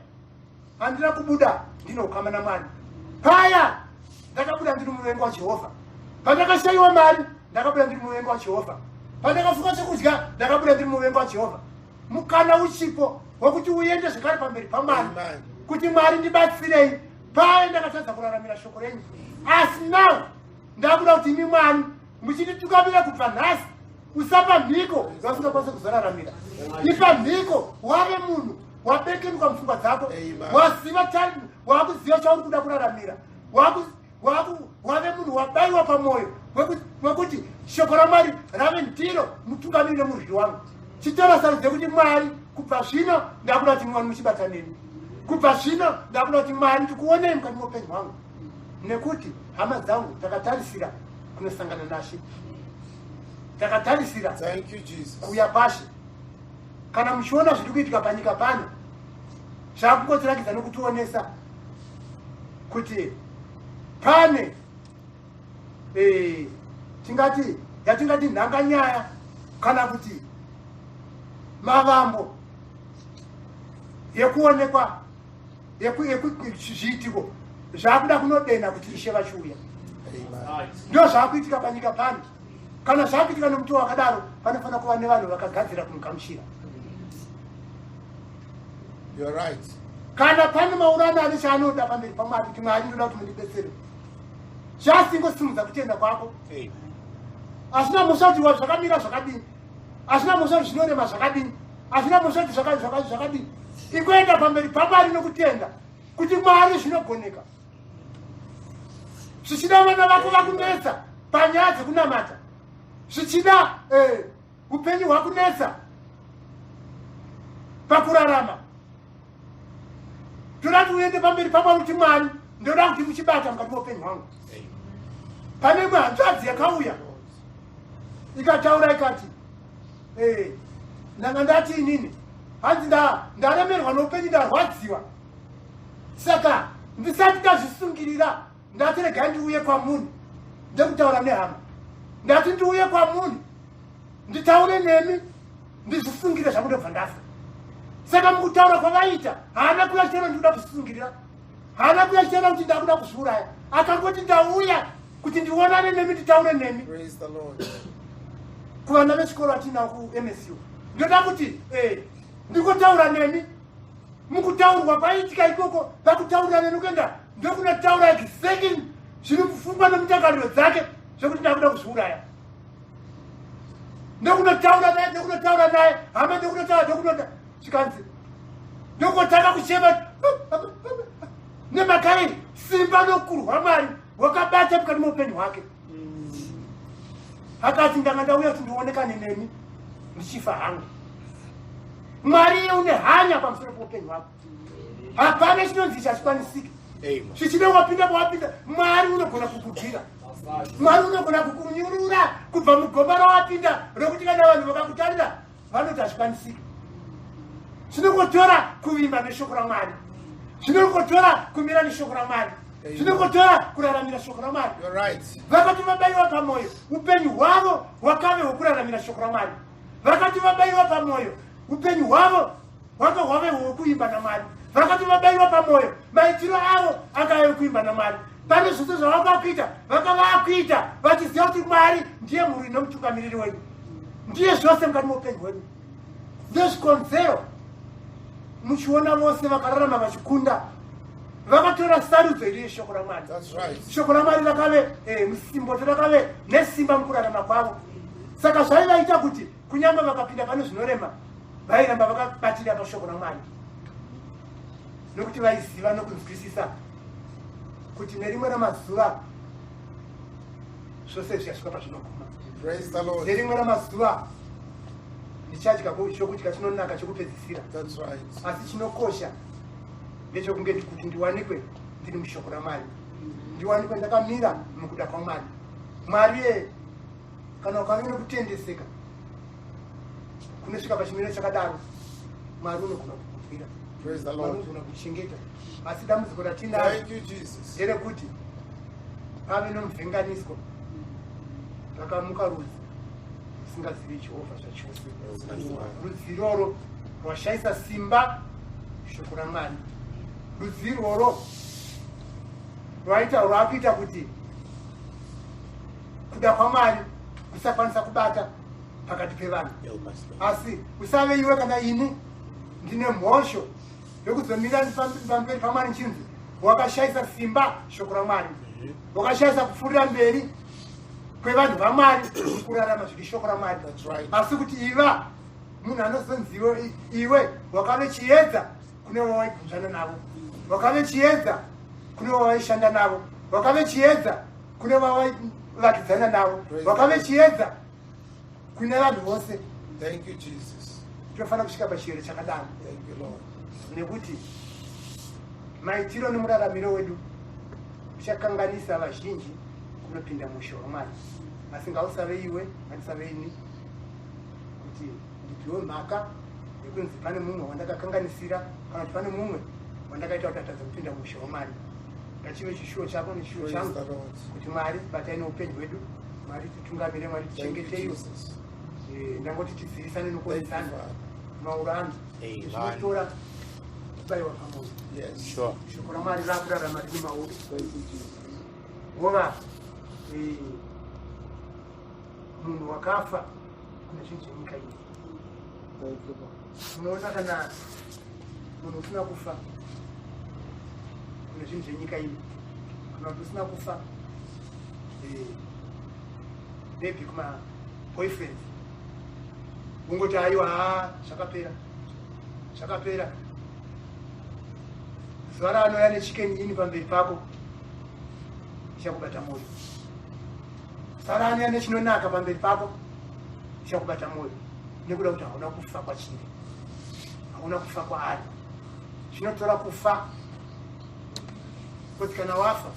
handina kubuda ndine ukama namwari paya ndakabuda ndiri muvengi wajehovha pandakashayiwa mari ndakabuda ndiri muvengi wajehovha pandakafuka chekudya ndakabuda ndiri muvengi wajehovha mukana uchipo wekuti uende zvekare pamberi pamwari kuti mwari ndibatsirei paye ndakatadza kuraramira shoko renyu asi now ndakuda kuti imi mwari muchinditukamira kubva nhasi usapa mhiko zvasingakwanise kuzoraramira ipa mhiko wave munhu wabekenuka mupfungwa dzako waziva wakuziva chauri kuda kuraramira wave munhu wabaiwa pamwoyo wekuti shoko ramwari rave ndiro mutungamiri nemurwi wangu chitora sarudzo yekuti mwari kubva zvino ndakuda kuti mwari muchibata neni kubva zvino ndakuda kuti mwari ndikuonei mukati meupenyu hwangu nekuti hama dzangu takatarisira kunosangana nashe takatarisira kuuya kwashe kana muchiona zviri kuitika panyika pano zvakungotirakidza nokutionesa kuti pane eh, tingati yatingati nhanga nyaya kana kuti mavambo yekuonekwa zviitiko zvakuda kunodena kuti ishe vachiuya ndo zvakuitika panyika pano kana zvakuitika nomutoo wakadaro panofanira kuva nevanhu vakagadzira kumugamuchira right. Kana pane maurano ane chaanoda pamberi pamwari kuti mwari ndoda kuti mundibetsere zvasingosimudza kutenda kwako hazvina mhosva kuti zvakamira zvakadini hazvina mhosva kuti zvinorema zvakadini hazvina mhosva kuti zvakadini ikuenda pamberi pamwari nokutenda kuti mwari zvinogoneka zvichida vana vako vakunetsa panyaya dzekunamata zvichida eh, upenyu hwakunetsa pakurarama toda kuti uende pamberi pamwari kuti mwari ndoda kuti muchibata mukati meupenyu hwangu pane imwe hanzvadzi yakauya ikataura ikati eh, ndanga ndati inini hanzi ndaremerwa noupenyu ndarwadziwa saka ndisati ndazvisungirira ndati regai ndiuye kwamuni ndekutaura nehama ndati ndiuye kwamuni nditaure nemi ndizvisungire zvangu ndobva ndafa saka mukutaura kwavaita haana kuya chero ndikuda kuzvisungirira haana kuya chero kuti ndakuda kuzviuraya akangoti ndauya kuti ndionane nemi nditaure nemi kuvana vechikoro atinawo kumsu ndoda kuti eh, ndikotaura nemi mukutaurwa kwaiitika ikoko pakutaurirana nekuenda ndokunotaura exactly zviri mupfungwa nomutangariro dzake zvekuti ndakuda kuzviuraya ndokunotaura naye ndokunotaura naye hama ndokunotaura ndokunota zvikanzi ndokotanga kuchema nemhaka iyi simba nokurwa mwari wakabata mukati meupenyu hwake akati ndanga ndauya kuti ndionekane nemi ndichifa hangu mwari iye une hanya pamusoro peupenyu hwako hapana chinonzi ichi hachikwanisiki zvichida wapinda pawapinda mwari unogona kukubvira mwari unogona kukunyurura kubva mugomba rawapinda rokuti kana vanhu vakakutarira vanoti hazvikwanisiki zvinongotora kuvimba neshoko ramwari zvinongotora kumira neshoko ramwari zvinongotora kuraramira shoko ramwari vakati vabaiwa pamwoyo upenyu hwavo hwakave hwekuraramira shoko ramwari vakati vabaiwa pamwoyo upenyu hwavo hwanga hwave hwekuimba namwari vakati vabaiwa pamwoyo maitiro avo akave ekuimba namwari pane zvose zvavanga kuita vanga vakuita vachiziva kuti mwari ndiye mhuri nomutungamiriri wenyu ndiye zvose mukati meupenyu hwenyu ndezvikonzero muchiona vose vakararama vachikunda vakatora sarudzo iri yeshoko ramwari shoko ramwari rakave eh, musimboto rakave nesimba mukurarama kwavo saka zvaivaita kuti kunyange vakapinda pane zvinorema Vairamba vakabatira pashoko raMwari nokuti vaiziva nokunzwisisa kuti nerimwe ramazuva zvose zvichasvika pazvinoguma. Praise the Lord. Nerimwe ramazuva ndichadya chokudya chinonaka chokupedzisira. That's right. Asi chinokosha ndechokunge kuti ndiwanikwe ndiri mushoko raMwari, ndiwanikwe ndakamira mukuda kwaMwari. Mwari ye kana ukave nokutendeseka kunosvika pachimiro chakadaro, Mwari unogona kukubvira. Praise the Mwari Lord. unogona kuchengeta. Asi dambudziko ratinaro Thank you, Jesus. nderekuti pave nomuvhenganiswa, pakamuka rudzi rusingazivi Jehovha zvachose, rudzi iroro rwashayisa simba shoko raMwari, rudzi irworwo rwaita rwakuita kuti kuda kwaMwari kusakwanisa kubata pakati pevanhu. Asi usave iwe kana ini ndine mhosho yokuzomira pamberi paMwari nchinzi wakashayisa simba shoko raMwari, wakashayisa kupfuurira mberi kwevanhu vaMwari kurarama zviri shoko raMwari. That's right. Asi kuti iva munhu anozonzi iwe wakave chiedza kune vawaigunzvana navo, wakave chiedza kune vavaishanda navo, wakave chiedza kune vavaivakidzana navo, Praise wakave God. chiedza kune vanhu vose. Thank you, Jesus. Tinofanira kusvika pachiyero chakadaro. Thank you, Lord. Nekuti maitiro nemuraramiro wedu uchakanganisa vazhinji kunopinda mushe waMwari. Asi ngausave iwe, ngatisave ini kuti ndipiwe mhaka yekunzi pane mumwe wandakakanganisira kana kuti pane mumwe wandakaita kuti atadza kupinda mushe waMwari. Ngachive chishuwo chako nechishuwo Praise changu the Lord. kuti Mwari batai neupenyu hwedu, Mwari titungamire, Mwari Thank you, tichengeteiwe. Jesus. Ndangoti tizivisane Thank you, nokuonesana Father. mauro angu. Amen. Zvinotora kubayiwa pamwoyo. Yes. Sure. Shoko raMwari rakurarama riri mauri. Thank you, Jesus. Wova munhu wakafa kune zvinhu zvenyika iyi. Thank you, Lord. Unoona kana munhu usina kufa kune zvinhu zvenyika iyi, kana kuti usina kufa maybe kuma boyfriends, ungoti aiwa, ha, zvakapera, zvakapera. Zuva raanouya neChicken Inn pamberi pako, ichakubata mwoyo. Zuva raanouya nechinonaka pamberi pako, ichakubata mwoyo, nekuda kuti hauna kufa kwachiri, hauna kufa kwaari. Zvinotora kufa kuti kana wafa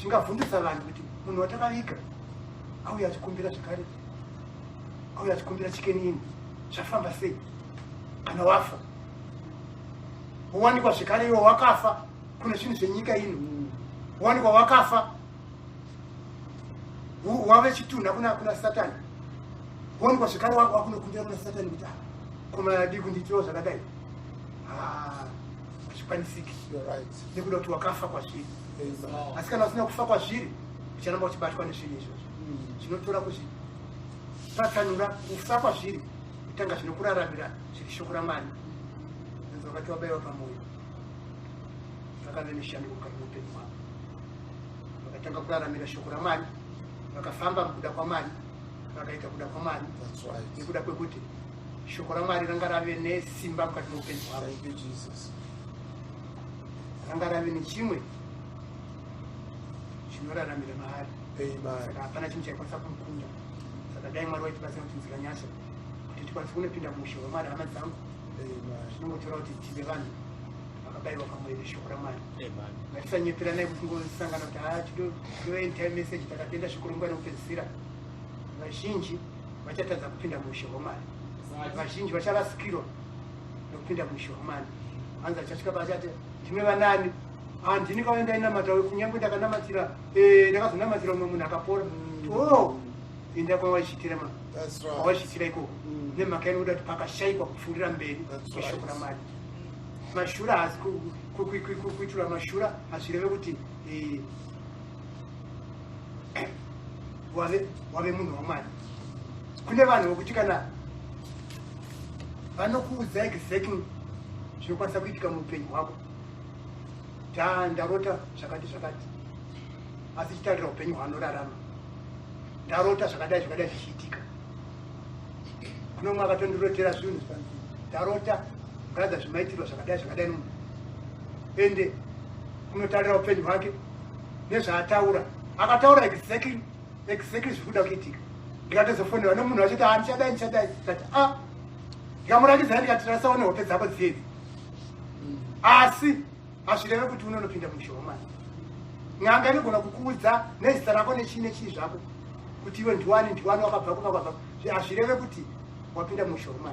zvingavhundutsa vanhu kuti munhu watakaviga auya achikumbira zvakare, auya achikumbira Chicken Inn, zvafamba sei? Kana wafa wowanikwa zvekare iwe wakafa kune zvinhu zvenyika ino, wowanikwa wakafa, wave chitunha kuna Satani, wowanikwa zvekare wakunokumbira kuna Satani kuti, "Ah, koma kundiitirawo zvakadai." Ah, hazvikwanisiki. You're right. Nekuda kuti wakafa kwazviri. Amen. Asi kana usina kufa kwazviri, ucharamba uchibatwa nezvinhu izvozvo. Zvinotora kuzvipatsanura, kufa kwazviri, kutanga zvinokuraramira zviri shoko raMwari. Inzi wakati wabayiwa pamwoyo, vakave neshanduko mukati meupenyu hwavo, vakatanga kuraramira shoko raMwari, vakafamba mukuda kwaMwari, vakaita kuda kwaMwari. That's right. Nekuda kwekuti shoko raMwari ranga rave nesimba mukati meupenyu hwavo. Thank you, Jesus. Ranga rave nechimwe chinoraramira maari. Amen. Saka hapana chinhu chaikwanisa kumukunda. Saka dai Mwari waitibatsira kuti nzira nyasha kuti tikwanise kunopinda mushe wamwari, hama dzangu. Amen. Zvinongotora kuti tive vanhu vakabayiwa pamwoyo neshoko raMwari. Amen. Ngatisanyeperanai kuti ngosangana kuti ha, tido end time message, takatenda zvikuru nguva nekupedzisira. Vazhinji vachatadza kupinda mushe wamwari, vazhinji vacharasikirwa nokupinda mushe wamwari. Hanzi achasvika pachati, "Ndimwe vanani?" "Ah, ndini kauya ndainamata, kunyange ndakanamatira, ndakazonamatira umwe munhu akapora." O, enda kwawaichitira ma That's right. kwawaichitira ikoko, nemhaka yenokuda kuti pakashayikwa kupfuurira mberi That's kweshoko right. raMwari. Mashura haasi kuitirwa mashura, hazvireve kuti wave munhu waMwari. Kune vanhu vokuti kana vanokuudza exactly zvinokwanisa kuitika muupenyu hwako, ta ndarota zvakati zvakati, asi chitarira upenyu hwaanorarama, ndarota zvakadai zvakadai zvichiitika. Kune umwe akatondirotera zvinhu zvikanzi Ndarota brother zvimaitirwa zvakadai zvakadai nomunhu ende kunotarira upenyu hwake nezvaataura akataura exactly exactly zviri kuda kuitika. Ndikatozofonerwa nomunhu achiti ah, ndichadai ndichadai ndikati a ah. Ndikamurakidza ndikati tarasawo nehope dzako dziyedzi asi hazvireve kuti unonopinda mushoma. N'anga inogona kukuudza nezita rako nechii nechii zvako kuti iwe ndiwani ndiwani wakabva kuva kwabva, hazvireve kuti wapinda mushoma.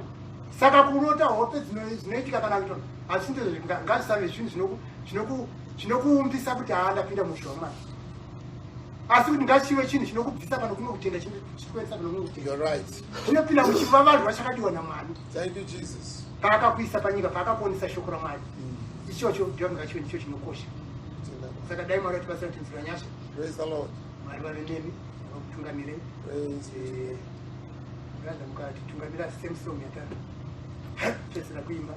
Saka kurota hope dzinoitika kana kuto hazvisi ngazvisave zvinhu zvinokuumbisa kuti haa ndapinda mushoma, asi kuti ngachive chinhu chinokubvisa pano kumwe kutenda chikuendesa pano kumwe kutenda. You're right. Chinopinda muchivavarwa chakadiwa naMwari Thank you, Jesus. paakakuisa panyika, paakakuonesa shoko raMwari. Ichocho ndiyo ngachive ndicho chinokosha. Tenda. Saka dai Mwari atibatsira kutinzira nyasha. Praise the Lord. Mwari vave nemi, vakutungamirei. Praise be to God. Brother, mukatitungamira same song yatapedzera kuimba.